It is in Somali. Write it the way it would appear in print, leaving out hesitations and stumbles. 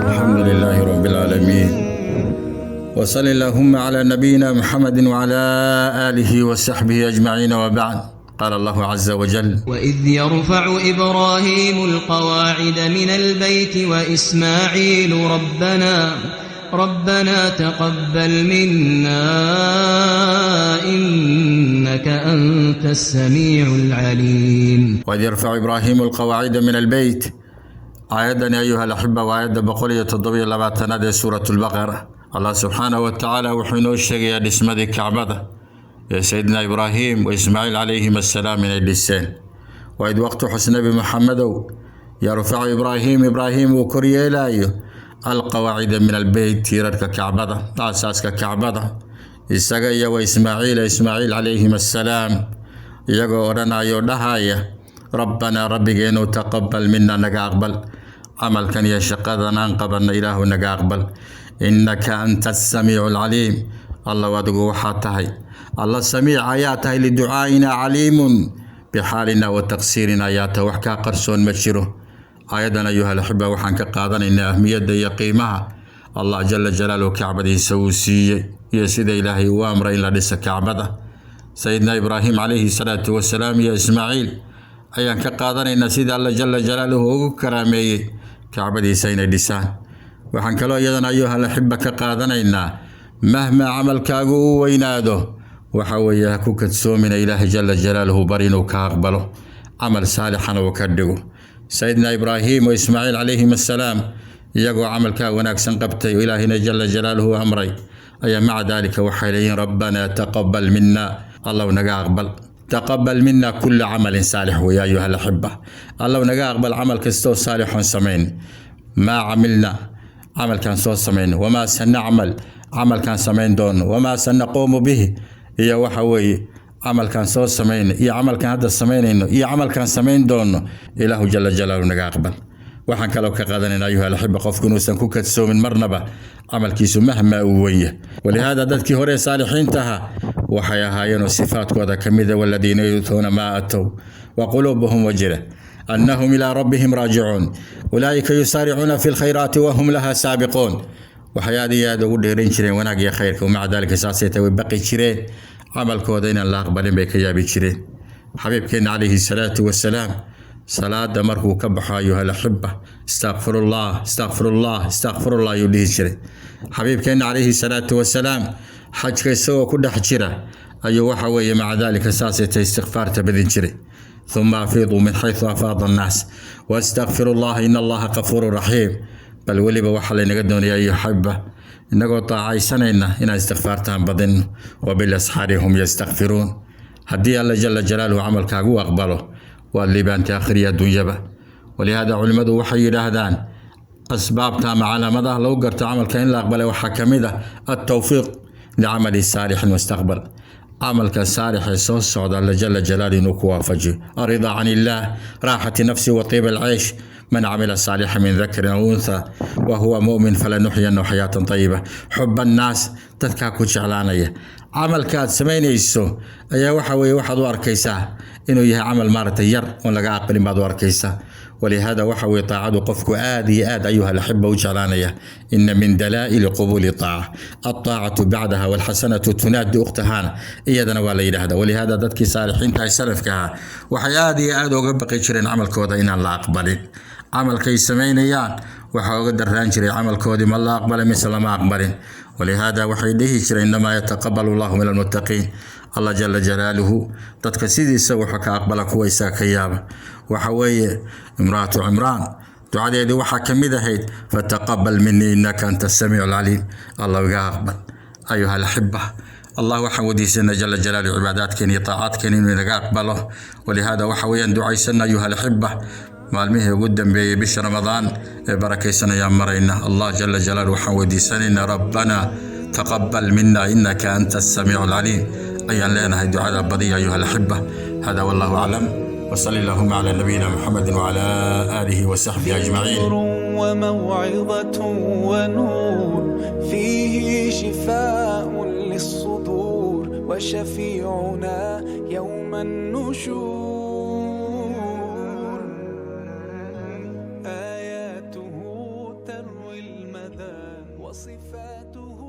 الحمد لله رب العالمين، وصل اللهم على نبينا محمد وعلى آله وصحبه أجمعين، وبعد. قال الله عز وجل: وإذ يرفع إبراهيم القواعد من البيت وإسماعيل ربنا تقبل منا إنك أنت السميع العليم. وإذ يرفع إبراهيم القواعد من البيت. Aayadani, ayuha alaxiba, waa aayadda 127aad ee Suurat Lbaqara. Allah subxaanahu wa tacaala wuxuu inoo sheegayaa dhismadii Kacbada ee Sayidina Ibraahim wa Ismaaciil calayhim assalaam inay dhiseen. Waid waqti xus, Nebi Muxamedow, yarfacu Ibraahim, Ibraahim uu kor yeelaayo, alqawaacida min albeyt, tiirarka Kacbada, aasaaska Kacbada, isaga iyo wa Ismaaciila, Ismaaciil calayhim assalaam, iyagoo odhanaya o dhahaya: Rabbanaa, rabbigeenu, taqabal mina, naga aqbal camalkan iyo shaqadan aan qabanna, Ilaahu naga aqbal, innaka anta asamiicu alcaliim. Allow, adigu waxaa tahay Alla samiic ayaa tahay, liducaa'ina, caliimun bixaalina wa taqsiirina ayaa tahay, wax kaa qarsoon ma jiro. Aayadan, ayuha alaxiba, waxaan ka qaadanaynaa ahmiyadda iyo qiimaha Allah jala jalaaluhu kacbadiisa uu siiyey iyo sida Ilaahay uu amray in la dhisa Kacbada. Sayidina Ibraahim calayhi salaatu wasalaam iyo Ismaaciil ayaan ka qaadanaynaa sida Alla jala jalaaluhu ugu karaameeyey kacbadiisa inay dhisaan. Waxaan kaloo iyadana, ayuha alaxiba, ka qaadanaynaa mahmaa camalkaagu u weynaado, waxa weeye ha ku kadsoomina, Ilaahay jala jalaaluhu bar inuu ka aqbalo, camal saalixana uu ka dhigo. Sayidina Ibraahim wa Ismaaciil calayhim assalaam iyagoo camalkaa wanaagsan qabtay oo Ilaahina jala jalaaluhu amray ayaa maca daalika waxay leeyihiin: Rabbanaa taqabal mina, Allow naga aqbal. Taqabal mina kula camalin saalix weeye, ayuha alaxiba. Allow naga aqbal camal kastoo saalixoon samayn. Maa camilna, camalkaan soo samayn, wamaa sanacmal, camalkaan samayn doono, wamaa sanaquumu bihi, iyo waxa weeye camalkaan soo samayno iyo camalkaan hadda samaynayno iyo camalkaan samayn doono, Ilaahu jala jalaalu naga aqbal. Waxaan kaloo ka qaadanayna, ayuha alaxiba, qofku inuusan ku kadsoomin marnaba camalkiisu mahmaa uu wenya. Walihaada dadkii hore saalixiinta ahaa waxay ahaayeenoo sifaadkooda ka mida: waladiina yu'tuuna maa atow wa quluubuhum wajila annahum ilaa rabbihim raajicuun ulaa'ika yusaaricuuna fi lkhayraati wahum laha saabiquun. Waxay aad iyo aad ugu dheeran jireen wanaag iyo khayrka. Maca daalika, saasay tahay, way baqi jireen, camalkooda inaan la aqbalin bay ka yaabi jireen. Xabiibkeenna calayhi salaatu wasalaam salaada markuu ka baxo, ayuha alaxiba, istakfirullah, istakfirullah, istakfirullah ayuu dhihi jiray. Xabiibkeenna calayhi salaatu wasalaam xajka isagoo ku dhex jira ayuu waxa weeye maca daalika saasay tahay istikfaarta badin jiray. Uma afiiduu min xaysu afaada annaas wastakfiru llaha ina Allaha kafuuru raxiim. Bal weliba waxaa laynaga doonayaa, iyo xaba, innagoo taacaysanayna inaan istikfaartaan badinno. Wabilasxaari hum yastakfiruun. Haddii Alla jala jalaaluhu camalkaagu aqbalo, waad liibaantay akhriya adduunyaba. Walihaada culimmadu waxay yidhaahdaan asbaabta ama calaamadaha lagu garto camalka in la aqbalay waxaa ka mid ah altawfiiq licamali saalix mustaqbal, camalka saalix ee soo socda Alla jala jalaalu inuu ku waafajiyo, aridaa can illaah, raaxati nafsi wa tiib alceysh. Man camila saalixa min dakarin aw untha wa huwa mu'min falanuxyanahu xayaatan tayiba. Xuba annaas, dadkaa ku jeclaanaya. Camalka aad samaynayso ayaa waxa weeye waxaad u arkaysaa inuu yahay camal maaragtay yar oon laga aqbalin baad u arkaysaa. Walihaada waxa weye taacadu qofku aad iyo aad ayuha alaxiba u jeclaanaya. Ina min dalaa'ili qubuuli taaca altaacatu bacdaha walxasanatu tunaadi ukhtahaana, iyadana waa la yidhaahda. Walihaada dadkii saalixiinta ee salafka ahaa waxay aad iyo aad uga baqi jireen camalkooda inaan la aqbalin. Camalkay samaynayaan waxaa uga darraan jiray camalkoodii ma la aqbalay mise lama aqbalin. Walihaada waxay dhihi jireen: innamaa yataqabalu allahu min almuttaqiin. Allah jala jalaaluhu dadka sidiisa wuxuu ka aqbala kuwa isaga ka yaaba. Waxa weeye imraatu Cimraan ducadeedii waxaa ka mid ahayd: fataqabal minii innaka anta asamiicu alcaliim. Allah iga aqbal. Ayuha alaxiba, Allah waxaan weydiisanaa jala jalaaluhu cibaadaadkeena iyo taacaadkeena inuu inaga aqbalo. Walihaada waxa weeyaan ducaysana, ayuha alaxiba. Maalmihii ugu dambeeyey bisha Ramadaan ee barakaysanayaan marayna. Allah jala jalaaluhu waxaan weydiisanaynaa: rabbana taqabal mina innaka anta asamiicu alcaliim ayaan leenahay. Ducada badiya, ayuha alaxiba. Hada wallahu aclam, وصل اللهم على نبينا محمد وعلى آله وصحبه أجمعين. وموعظة ونور، فيه شفاء للصدور وشفيعنا يوم النشور. وصفاته.